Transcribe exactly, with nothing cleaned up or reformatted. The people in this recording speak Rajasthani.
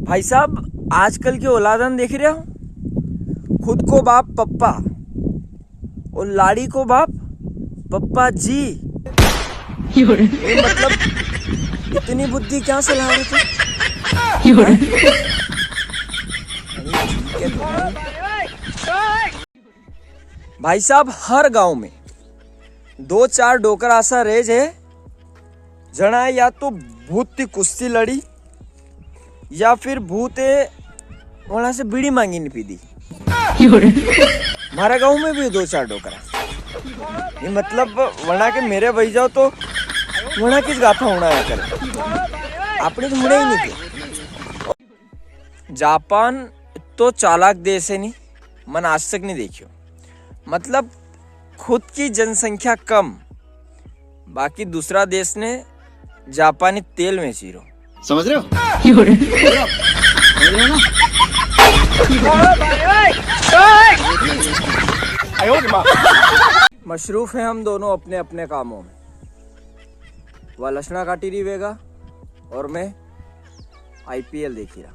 भाई साहब, आजकल की औलादन देख रहे हो, खुद को बाप पप्पा और लाड़ी को बाप पप्पा जी। ये मतलब, इतनी बुद्धि क्या से ला रहे थे? भाई साहब, हर गांव में दो चार डोकरा असा रहे जे, जणा या तो भूत ती कुश्ती लड़ी, या फिर भूत ए वणा से बीड़ी मांगी ने पीदी। म्हारा गांव में भी दो चार डोकरा, ये मतलब, वणा के मेरे वई जाओ तो वणा की गाथा हुणाया करे, आपणी तो हुणे ही नी थे। जापान तो चालाक देश है नी, मन आज तक नी देखियो। मतलब, खुद की जनसंख्या कम, बाकी दूसरा देश ने जापानी तेल में चीरो। समझ रहे हो? समझ रहे हो ना? मशरूफ हैं हम दोनों अपने अपने कामों में। वा लसणा काटी री वेगा और मैं आईपीएल देखी रहा।